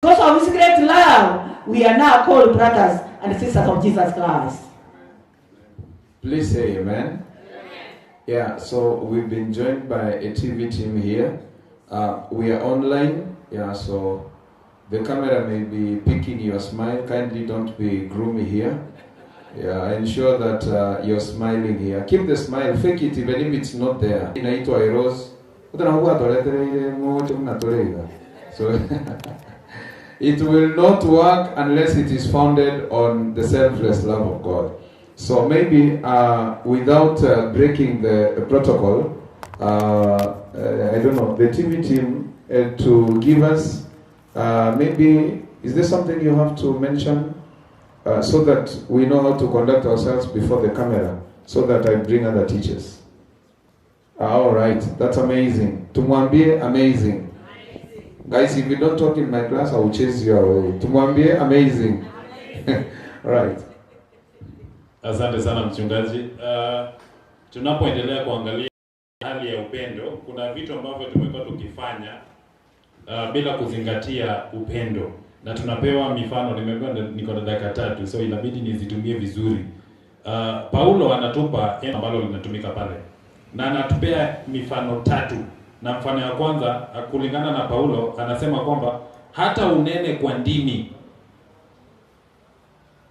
Because of his great love, we are now called brothers and sisters of Jesus Christ. Please say amen. Yeah, so we've been joined by a TV team here. We are online. Yeah, so the camera may be picking your smile. Kindly don't be gloomy here. Yeah, ensure that you're smiling here. Keep the smile, fake it even if it's not there. Inaitwa Eros. So it will not work unless it is founded on the selfless love of God. So maybe without breaking the protocol, I don't know, the TV team to give us maybe, is there something you have to mention so that we know how to conduct ourselves before the camera, so that I bring other teachers? All right, that's amazing. Tumwambie amazing. Guys, if you don't talk in my class, I will chase you away. Tumwambie amazing. All right. Asante sana mchungaji. Tunapoendelea kuangalia hali ya upendo, kuna vitu ambavyo tumekuwa tukifanya bila kuzingatia upendo, na tunapewa mifano. Nimeambiwa niko na dakika 3, so inabidi nizitumie vizuri. Paulo anatupa neno ambalo linatumika pale na anatupea mifano 3, na mfano ya kwanza kulingana na Paulo anasema kwamba hata unene kwa ndimi.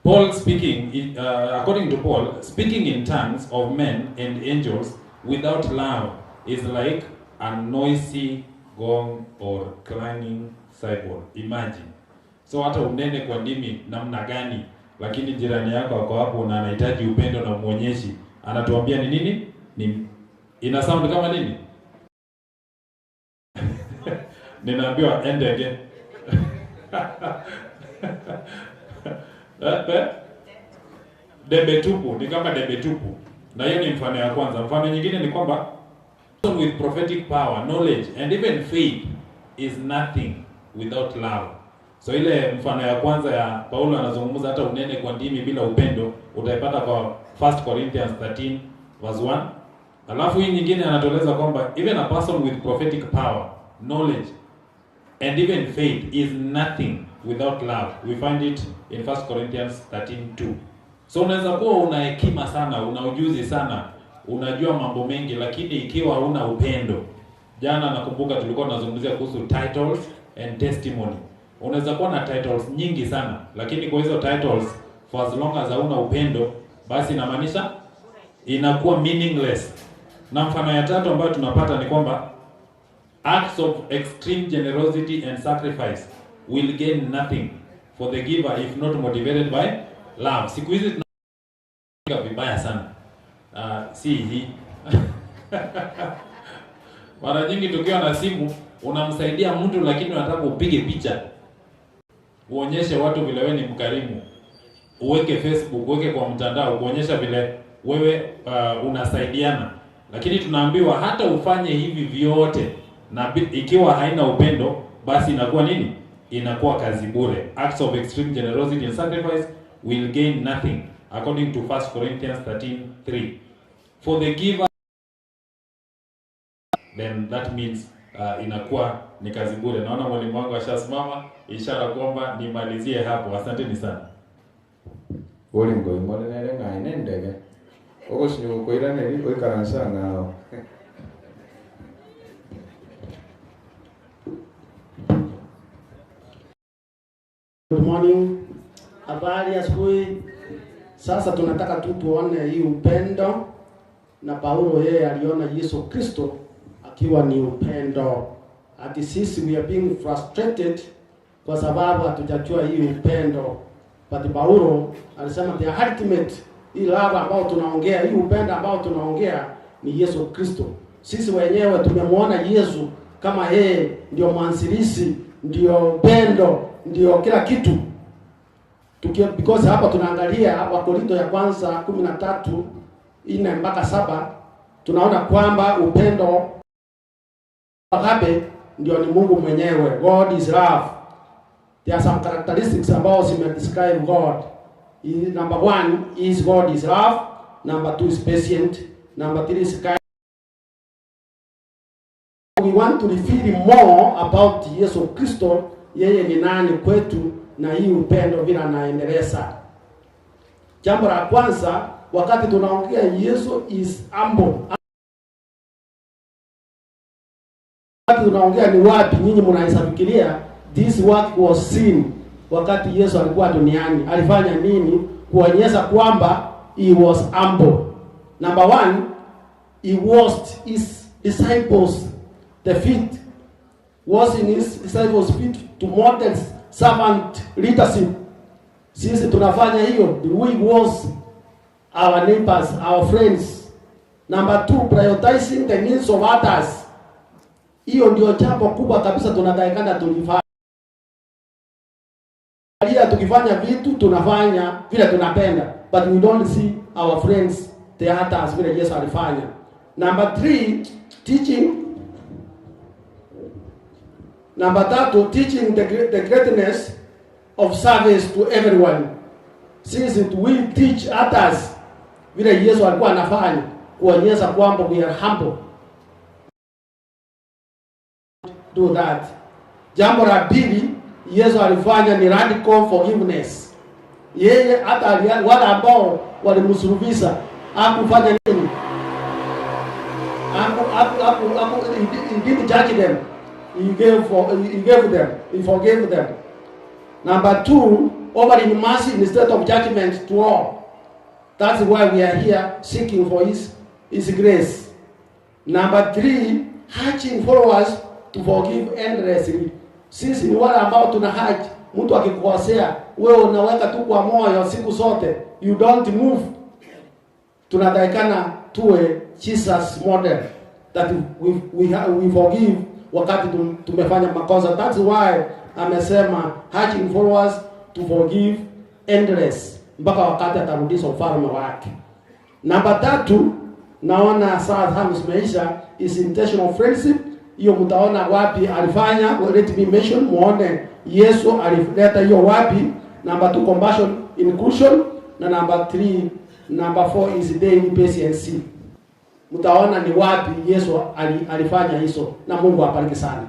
Paul speaking, according to Paul, speaking in tongues of men and angels without love is like a noisy gong or clanging cymbal. Imagine. So hata unene kwa ndimi namna gani, lakini jirani yako ako hapo na anahitaji upendo na muonyeshi, anatuambia ni nini? Ni ina sound kama nini? Ninaambiwa endege. Debe tupu, ni kama debe tupu. Na hiyo ni mfano ya kwanza. Mfano nyingine ni kwamba with prophetic power, knowledge and even faith is nothing without love. So ile mfano ya kwanza ya Paulo anazungumza hata unene kwa ndimi bila upendo utaipata kwa 1 Corinthians 13 verse 1. Alafu hii nyingine anatueleza kwamba even a person with prophetic power, knowledge and even faith is nothing without love. We find it in 1 Corinthians 13:2. So unaweza kuwa una hekima sana, una ujuzi sana, unajua mambo mengi, lakini ikiwa huna upendo. Jana nakumbuka tulikuwa tunazungumzia kuhusu titles and testimony. Unaweza kuwa na titles nyingi sana, lakini kwa hizo titles, for as long as hauna upendo, basi inamaanisha inakuwa meaningless. Na mfano ya tatu ambayo tunapata ni kwamba acts of extreme generosity and sacrifice will gain nothing for the giver if not motivated by love. Siku hizi tunapiga vibaya sana. Si hii. Mara nyingi tukiwa na simu unamsaidia mtu, lakini unataka upige picha uonyeshe watu vile wewe ni mkarimu, uweke Facebook, uweke kwa mtandao kuonyesha vile wewe unasaidiana. Lakini tunaambiwa hata ufanye hivi vyote na ikiwa haina upendo, basi inakuwa nini? Inakuwa kazi bure. Acts of extreme generosity and sacrifice will gain nothing according to 1 Corinthians 13:3. For the giver, then that means inakuwa ni kazi bure. Naona mwalimu wangu ashasimama, ishara kwamba nimalizie hapo. Asanteni sana. Bolingo imonenere ng'aine ndege ogosinyo koiraneri oikaransa ng'ao. Good morning. Habari asubuhi. Sasa tunataka tu tuone hii upendo, na Paulo yeye aliona Yesu Kristo akiwa ni upendo. Ati sisi we are being frustrated kwa sababu hatujajua hii upendo. But Paulo alisema the ultimate, hii love ambao tunaongea, hii upendo ambao tunaongea ni Yesu Kristo. Sisi wenyewe tumemwona Yesu kama yeye ndio mwanzilishi, ndio upendo, ndio kila kitu. Because hapa tunaangalia Wakorinto ya kwanza 13:4 mpaka 7, tunaona kwamba upendo agape ndio ni Mungu mwenyewe. God is love. There are some characteristics ambao zime describe God. Number 1 is God is love. Number 2 is patient. Number 3 is kind. We want to reveal more about Yesu Kristo yeye ni nani kwetu na hii upendo vile anaendeleza. Jambo la kwanza, wakati tunaongea Yesu is humble. Wakati tunaongea ni wapi nyinyi mnaweza fikiria this work was seen wakati Yesu alikuwa duniani? Alifanya nini kuonyesha kwamba he was humble? Number one, he washed his disciples the feet. Washing his disciples feet to model servant leadership. Sisi tunafanya hiyo. We wash our neighbors, our friends. Number two, prioritizing the needs of others. Hiyo ndio jambo kubwa kabisa tunatakikana tulifanya. Tukifanya vitu tunafanya vile tunapenda, but we don't see our friends, the others, vile Yesu alifanya. Number three, teaching. Number tatu, teaching the greatness of service to everyone. Since we teach others vile Yesu alikuwa anafanya, kuonyesha kwamba we are humble. Do that. Jambo la pili Yesu alifanya ni radical forgiveness. Yeye hata wale ambao walimsulubisha hakufanya nini? He didn't judge them. He gave them. He forgave them. Number two, offering mercy instead of judgment to all. That's why we are here seeking for his grace. Number three, urging followers to forgive endlessly. Sisi ni wale ambao tuna haji. Mtu akikukosea, wewe unaweka tu kwa moyo siku zote. You don't move. Tunatakikana tuwe Jesus model that we forgive wakati tumefanya makosa. That's why amesema urging followers to forgive endless mpaka wakati atarudisha ufalme wake. Namba tatu, naona saa zangu zimeisha, is intentional friendship. Hiyo mtaona wapi alifanya, let me mention, muone Yesu alileta hiyo wapi. Number two, compassion inclusion, na number three, number four is daily patience. Mtaona ni wapi Yesu alifanya hizo, na Mungu awabariki sana.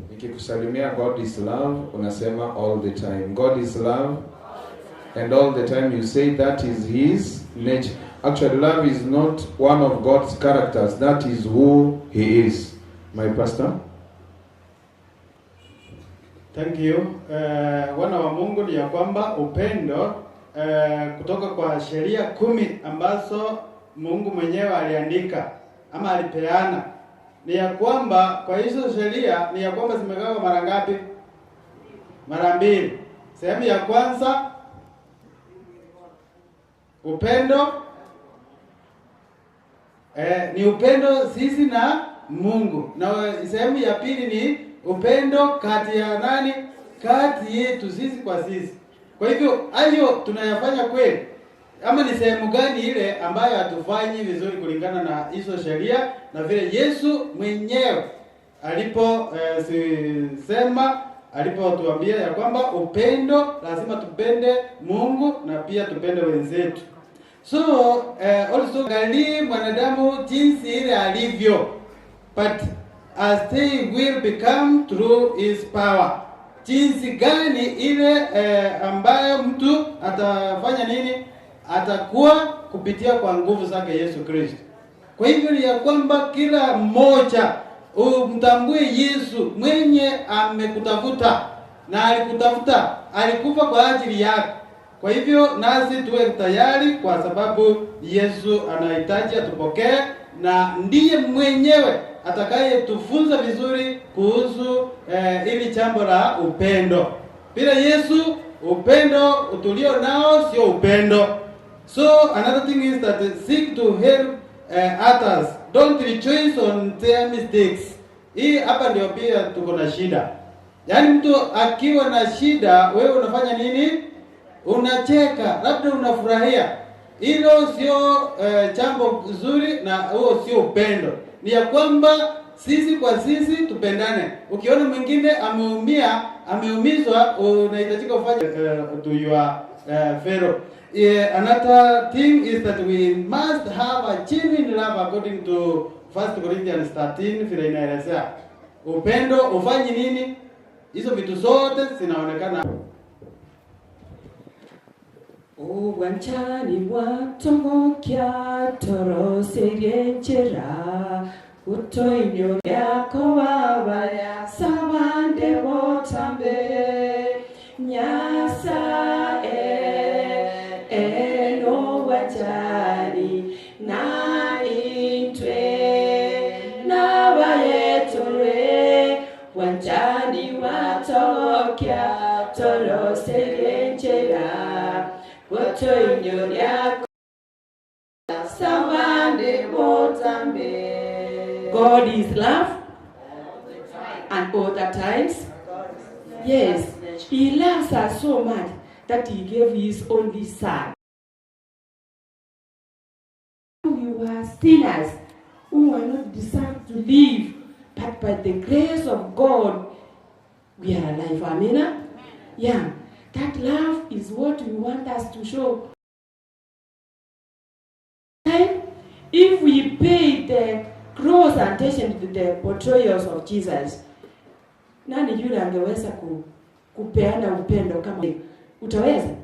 Nikikusalimia God is love, unasema all the time. God is love, and all the time you say that is his nature. Actually, love is not one of God's characters. That is who he is. My pastor? Thank you. Wana wa Mungu, ni ya kwamba upendo kutoka kwa sheria 10 ambazo Mungu mwenyewe aliandika ama alipeana, ni ya kwamba kwa hizo sheria ni ya kwamba zimegawa mara ngapi? Mara mbili. Sehemu ya kwanza upendo ni upendo sisi na Mungu, na sehemu ya pili ni upendo kati ya nani? Kati yetu sisi kwa sisi. Kwa hivyo hayo tunayafanya kweli, ama ni sehemu gani ile ambayo hatufanyi vizuri kulingana na hizo sheria na vile Yesu mwenyewe alipo sema, alipotuambia ya kwamba upendo lazima tupende Mungu na pia tupende wenzetu. So also angalie mwanadamu jinsi ile alivyo, but as they will become through his power. Jinsi gani ile ambayo mtu atafanya nini? Atakuwa kupitia kwa nguvu zake Yesu Kristo. Kwa hivyo ni ya kwamba kila mmoja umtambue Yesu mwenye amekutafuta na alikutafuta, alikufa kwa ajili yako. Kwa hivyo nasi tuwe tayari, kwa sababu Yesu anahitaji atupokee, na ndiye mwenyewe atakayetufunza vizuri kuhusu ili jambo la upendo. Bila Yesu upendo tulio nao sio upendo. So another thing is that seek to help others. Don't rejoice on their mistakes. Hii hapa ndio pia tuko na shida. Yaani mtu akiwa na shida, wewe unafanya nini? Unacheka, labda unafurahia. Hilo sio jambo zuri, na huo sio upendo. Ni ya kwamba sisi kwa sisi tupendane. Ukiona mwingine ameumia, ameumizwa, unahitajika ufanye to your fellow. Another thing is that we must have a genuine love according to 1 Corinthians 13 vile inaelezea. Upendo ufanyi nini? Hizo vitu zote zinaonekana. Obwanchani bwatogokia toroserie nchera utoinyo lyako baba sabande botambe Nyasaye enobwanchani na intwe nabayetore bwanchani bwatogokia toroserie nchera utoinyo lyako sabande botambe. God is love and all the times. Yes, he loves us so much that he gave his only son. We were sinners who were not deserved to live, but by the grace of God, we are alive. Amen. Yeah, that love is what we want us to show. Time, if we pay the close attention to the portrayals of Jesus, nani yule angeweza kupeana upendo kama utaweza?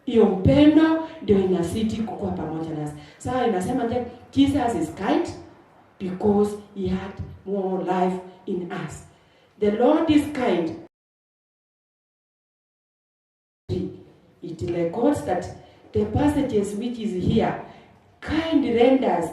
Hiyo upendo ndio inazidi kukua pamoja nasi. Sasa inasema je, Jesus is kind because he had more life in us. The Lord is kind. It records that the passages which is here, kind renders